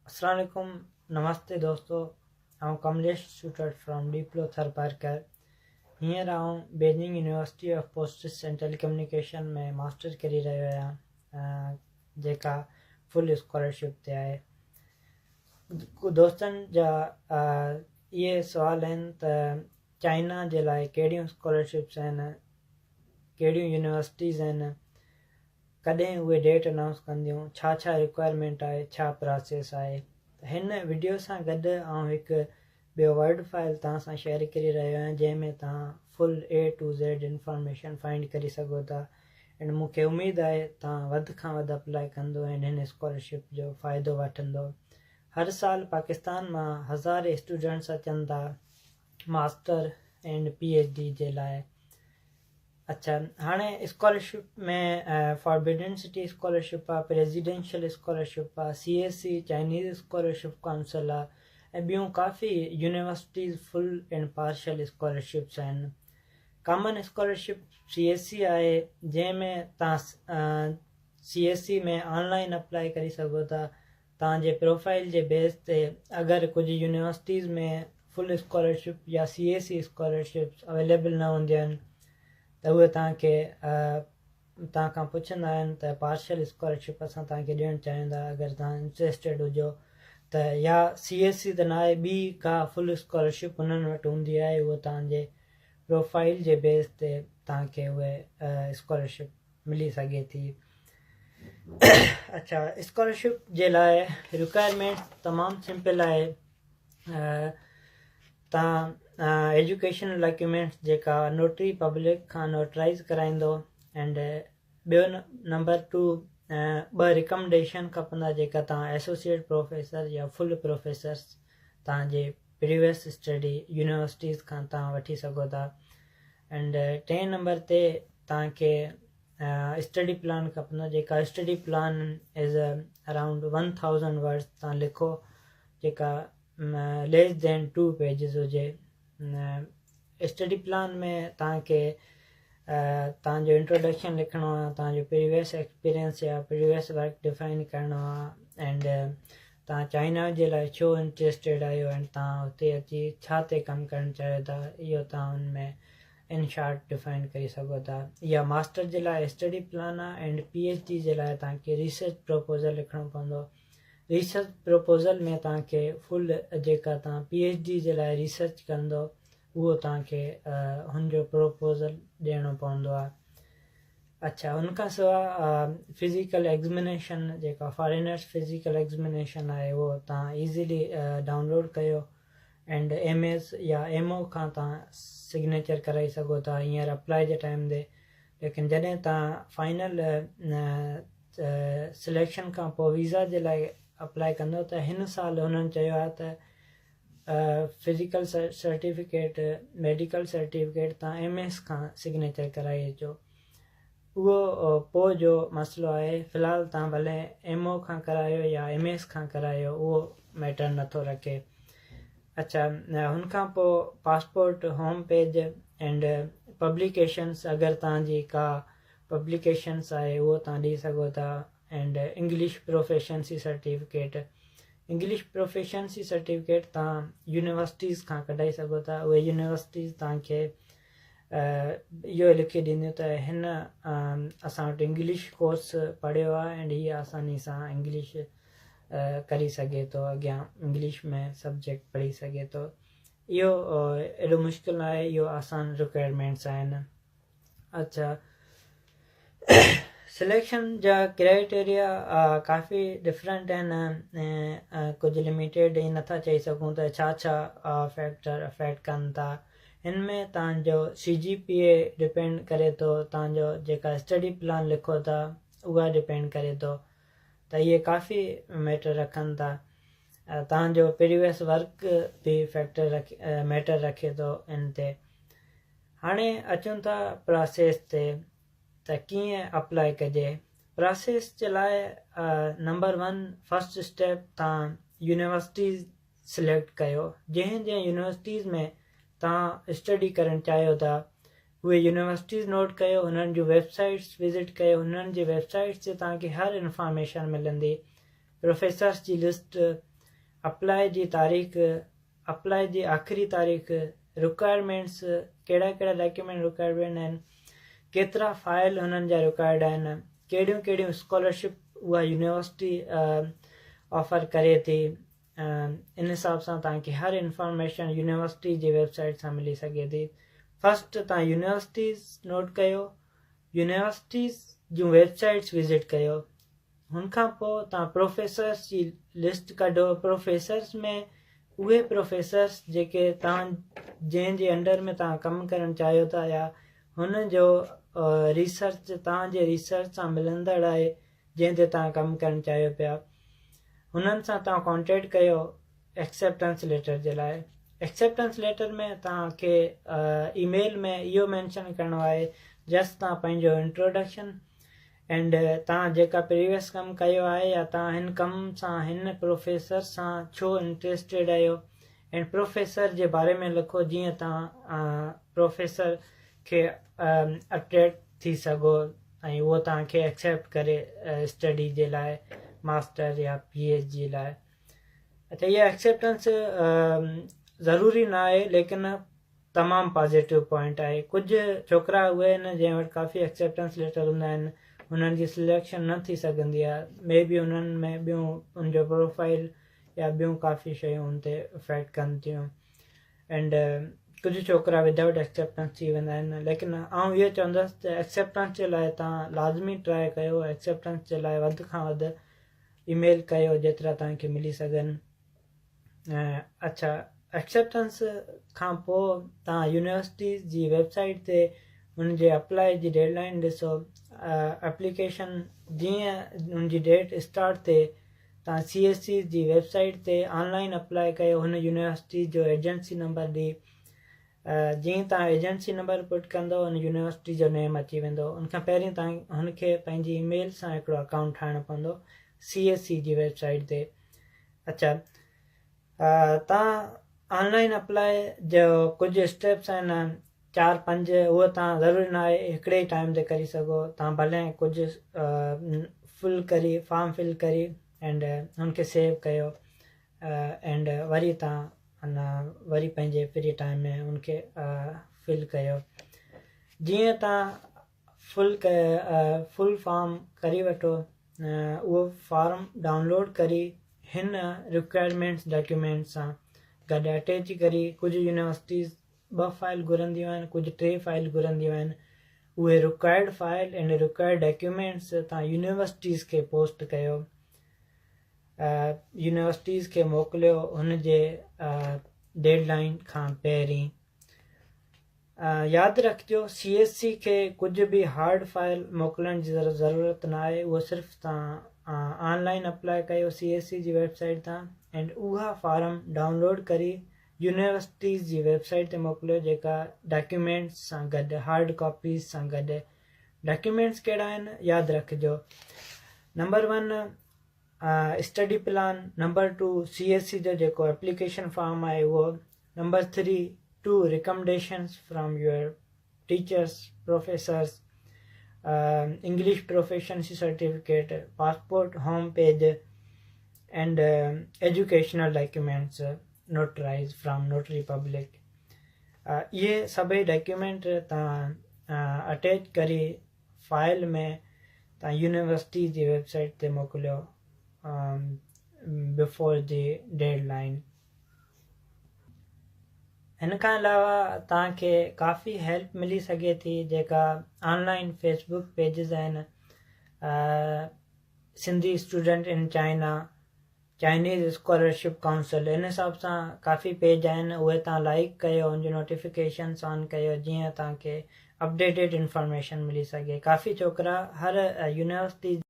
السلام عليڪم نمستي دوستو آئون ڪمليش شوٽر فرام ڏيپلو ٿرپارڪر هينئر آئون Beijing university of posts and telecommunication ۾ master ڪري رهيو آهيان جيڪا فل اسڪالرشپ تي آهي دوستن جا اهي سوال آهن ته چائنا جي لاء ڪهڙيون اسڪالرشپس آهن ڪهڙيون يونيورسٽيز آهن ڪڏهن اهي ڊيٽ انائونس ڪنديون، ڇا ڇا رڪوائرمينٽ آهي، ڇا پراسيس آهي. ته هن وڊيو سان گڏ آئون هڪ ٻيو ورڊ فائل توهان سان شيئر ڪري رهيو آهيان جنهن ۾ توهان full A to Z information find ڪري سگهو ٿا ۽ مون کي اميد آهي توهان وڌ کان وڌ اپلائي ڪندو ۽ هن اسڪالرشپ جو فائدو وٺندو. هر سال پاڪستان مان هزارين اسٽوڊنٽس اچن ٿا master and P H D جي لاء. اڇا هاڻي اسڪالرشپ ۾ فاربيڊن سٽي اسڪالرشپ آ پريزيڊنشل اسڪالرشپ آ C S C Chinese scholarship council آ ۽ ٻيون ڪافي universities full and partial scholarships آهن common scholarship C S C آهي جنهن ۾ تان C S C ۾ on line apply ڪري سگهو ٿا توهان جي پروفائيل جي بيس تي اگر ڪجهه يونيورسٽيز ۾ فل اسڪالرشپ يا سي اي سي اسڪالرشپس اويليبل نه هونديون آهن ته اهي توهان کي توهان کان پڇندا آهن ته پارشل اسڪالرشپ اسان توهان کي ڏيڻ چاهيون ٿا اگر توهان انٽريسٽيڊ هجو ته يا سي اي سي ته ناهي ٻي ڪا فل اسڪالرشپ انهن وٽ هوندي آهي اهو توهان جي پروفائيل جي بيس تي توهان کي اهي اسڪالرشپ ملي سگهي ٿي. اڇا اسڪالرشپ جي لاء رڪوائرمينٽ تمام سمپل آهي تان ايجوڪيشنل ڊاڪيومينٽس جيڪا نوٽري پبلڪ کان نوٽرائز ڪرائيندو اینڊ ٻيو نمبر ٽو ٻه ريڪمنڊيشن کپندا جيڪا تان ايسوسيئيٽ پروفيسر يا فل پروفيسرس تان جي پريويس اسٽڊي يونيورسٽيز کان تان وٺي سگهو ٿا اینڊ ٽئين نمبر تي توهان کي اسٽڊي پلان کپندو جيڪا study plan is around 1000 words توهان لکو جيڪا ليس دين ٽو پيجز هجي اسٽڊي پلان ۾ توهان کي توهان جو انٽروڊڪشن لکڻو آهي توهان جو پريويس ايڪسپيرينس يا پريويس ورڪ ڊفائن ڪرڻو آهي اينڊ توهان چائنا جي لاء ڇو انٽريسٽيڊ آهيو اينڊ توهان اتي اچي ڇا تي ڪم ڪرڻ چاهيو ٿا اهو توهان ان ۾ ان شارٽ ڊفائن ڪري سگهو ٿا. اها ماسٽر جي لاء اسٽڊي پلان آهي اينڊ پي ايڇ ڊي جي لاء توهان کي ريسرچ پروپوزل لکڻو پوندو. ريسرچ پروپوزل ۾ توهان کي فل جيڪا توهان پي ايڇ ڊي جي لاء ريسرچ ڪندو اهو توهان کي هن جو پروپوزل ڏيڻو پوندو آهي. اڇا ان کان سواء فزيڪل ايگزمينيشن جيڪا فارينرس فزيڪل ايگزمينيشن آهي اهو توهان ايزيلي ڊائونلوڊ ڪيو اينڊ ايم ايس يا ايم او کان توهان سگنيچر ڪرائي سگهو ٿا هينئر اپلائي جي ٽائيم تي ليڪن جڏهن توهان فائنل سليڪشن کان پوء ويزا جي لاء اپلائي ڪندو ته هن سال هنن چيو آهي ته فزيڪل سرٽيفڪيٽ ميڊيڪل سرٽيفڪيٽ توهان ايم ايس کان سگنيچر ڪرائي اچو اهو پوء جو مسئلو آهي، في الحال توهان ڀلي ايم او کان ڪرايو يا ايم ايس کان ڪرايو اهو ميٽر نٿو رکي. اڇا هن کان پوء passport home page and publications اگر توهان جي ڪا پبليڪيشنس آهي اهو توهان ڏئي سگهو ٿا and English proficiency certificate English proficiency certificate توهان يونيورسٽيز کان ڪڍائي سگهو ٿا اهي يونيورسٽيز توهان کي اهو لکي ڏينديون ته هن اسان وٽ انگلش ڪورس پڙهيو آهي ۽ هي آساني سان انگلش ڪري سگهي ٿو اڳيان انگلش ۾ سبجيڪٽ پڙهي سگهي ٿو اهو ايڏو مشڪل نه آهي اهو آسان رڪوائرمينٽس آهن اڇا سليڪشن جا ڪرائيٽيريا ڪافي ڊفرنٽ آهن ڪجهه لميٽيڊ ائين نٿا چئي سگهون ته ڇا ڇا فيڪٽر افيڪٽ ڪن ٿا هن ۾ توهان جو سي جي پي اي ڊپينڊ ڪري ٿو توهان جو جيڪا اسٽڊي پلان لکو ٿا اها ڊپينڊ ڪري ٿو ته اهي ڪافي ميٽر رکن ٿا توهان جو پريويس ورڪ به فيڪٽر ميٽر رکي ٿو ان تي هاڻي اچون ٿا پراسيس تي ته ڪيئن اپلائي ڪجي پراسيس جي لاء نمبر ون فرسٽ اسٽيپ تان يونيورسٽيز سليڪٽ ڪيو جنهن جنهن يونيورسٽيز ۾ تان اسٽڊي ڪرڻ چاهيو ٿا اهي يونيورسٽيز نوٽ ڪيو انهن جون ويب سائيٽس وزٽ ڪيو انهن جي ويب سائيٽس تي توهان کي هر انفارميشن ملندي پروفيسرس جي لسٽ. اپلاء جي تاريخ، اپلاء جي آخري تاريخ، رڪوائرمينٽس، ڪهڙا ڪهڙا ڊاڪيومينٽ رڪوائرمينٽ آهن، ڪيترا فائل هنن جا رڪوائرڊ آهن، ڪهڙيون ڪهڙيون اسڪالرشپ اها يونيورسٽي آفر ڪري ٿي، ان حساب سان توهان کي هر انفارميشن يونيورسٽي جي ويب سائيٽ سان ملي سگهي ٿي. فرسٽ توهان يونيورسٽيز نوٽ ڪيو، يونيورسٽيز جون ويب سائيٽس وزٽ ڪيو، هن کان پوء توهان پروفيسرس جي لسٽ ڪڍو، پروفيسرس ۾ اهي پروفيسرس جيڪي توهان جنهن جي انڊر ۾ توهان ڪم ڪرڻ چاهيو ٿا يا هن جو ريسرچ توهان جي ريسرچ سان ملندڙ آهي جنهن تي توهان ڪم ڪرڻ چاهيو پيا هنن سان توهان ڪانٽيڪٽ ڪيو ايڪسيپٽنس ليٽر جي لاء. ايڪسيپٽنس ليٽر ۾ توهان کي اي ميل ۾ اهو مينشن ڪرڻو آهي جسٽ توهان پنهنجو انٽروڊڪشن اينڊ توهان جيڪا پريويس ڪم ڪيو آهي يا توهان هن ڪم سان هن پروفيسر سان ڇو انٽريسٽيڊ آهيو اينڊ پروفيسر جي باري ۾ لکو جيئن توهان پروفيسر کي اٽريڪٽ ٿي سگهو ۽ اهو توهان کي ايڪسيپٽ ڪري اسٽڊي جي لاء ماسٽر يا پي ايڇ جي لاء. اچا اها ايڪسيپٽنس ضروري نه آهي ليڪن تمام پازيٽو پوائنٽ آهي. ڪجهه ڇوڪرا اهي آهن جنهن وٽ ڪافي ايڪسيپٽنس ليٽر هوندا آهن انهن جي سليڪشن نه ٿي سگهندي آهي مي بي انهن ۾ ٻيون ان جو پروفائل يا ٻيون ڪافي شيون ان تي افيڪٽ ڪن ٿيون اينڊ ڪجهه ڇوڪرا ودائوٽ ايڪسيپٽنس ٿي ويندا آهن ليڪن آئون اهو چوندس ته ايڪسيپٽنس جي لاء تان لازمي ٽرائي ڪيو ايڪسيپٽنس جي لاء وڌ کان وڌ اي ميل ڪيو جيترا توهان کي ملي سگهن. اڇا ايڪسيپٽنس کان پوء توهان يونيورسٽي جي ويب سائيٽ تي ان جي اپلاء جي ڊيڊ لائن ڏسو اپليڪيشن جيئن ان جي ڊيٽ اسٽارٽ ٿئي توهان سي ايس سي جي ويب سائيٽ تي آن لائن اپلاء ڪيو هن يونيورسٽي جو ايجنسي نمبر ڏي جيئن توهان ايجنسي نمبر پٽ ڪندو ان يونيورسٽي جو نيم اچي ويندو ان کان پهرين توهان هن کي پنهنجي اي ميل سان هڪڙو اڪائونٽ ٺاهڻو پوندو سي ايس سي جي ويب سائيٽ تي. اڇا توهان آن لائن اپلاء جو ڪجهه اسٽيپس آهن چار پنج اهو توهان ضروري نه آهي هڪڙي ئي ٽائيم تي ڪري سگهو توهان ڀلي ڪجهه فل ڪري فارم فل ڪري اينڊ هن کي سيو ڪيو اينڊ وري توهان ان وري پنهنجي فري ٽائيم ۾ ان کي فل ڪيو جيئن توهان فل فل فارم ڪري وٺو اهو فارم ڊائونلوڊ ڪري هن رڪوائرمينٽس ڊاڪيومينٽ سان گڏ اٽيچ ڪري ڪجهه يونيورسٽيز ٻه فائل گهرنديون آهن ڪجهه ٽي فائل گهرنديون آهن اهي required file and required documents توهان يونيورسٽيز کي پوسٽ ڪيو يونيورسٽيز کي موڪليو هن جي ڊيڊ لائين کان پهرين. ياد رکجو سي ايس سي کي ڪجهه به هارڊ فائل موڪلڻ جي ضرورت نه آهي اهو صرف توهان آن لائين اپلاء ڪيو سي ايس سي جي ويب سائيٽ تان اينڊ اها فارم ڊائونلوڊ ڪري يونيورسٽيز جي ويب سائيٽ تي موڪليو جيڪا ڊاڪيومينٽس سان گڏ هارڊ ڪاپيز سان گڏ ڊاڪيومينٽس ڪهڙا آهن ياد رکجو number one study plan, number two C S C جو جيڪو ايپليڪيشن فارم آهي اهو، number three two recommendations from your teachers, professors, English proficiency certificate, passport, home page and educational documents notarize from notary public. اهي سڀئي document توهان attach ڪري file ۾ تان university جي ويب سائيٽ تي موڪليو بفور the dead line. هن کان علاوه توهان کي ڪافي هيلپ ملي سگهي ٿي جيڪا آن لائن فيسبوڪ پيجز آهن Sindhi student in China Chinese scholarship council ان حساب سان ڪافي پيج آهن اهي توهان لائيڪ ڪيو ان جون نوٽيفڪيشنس آن ڪيو جيئن توهان کي اپڊيٽيڊ انفارميشن ملي سگهي ڪافي ڇوڪرا هر يونيورسٽي.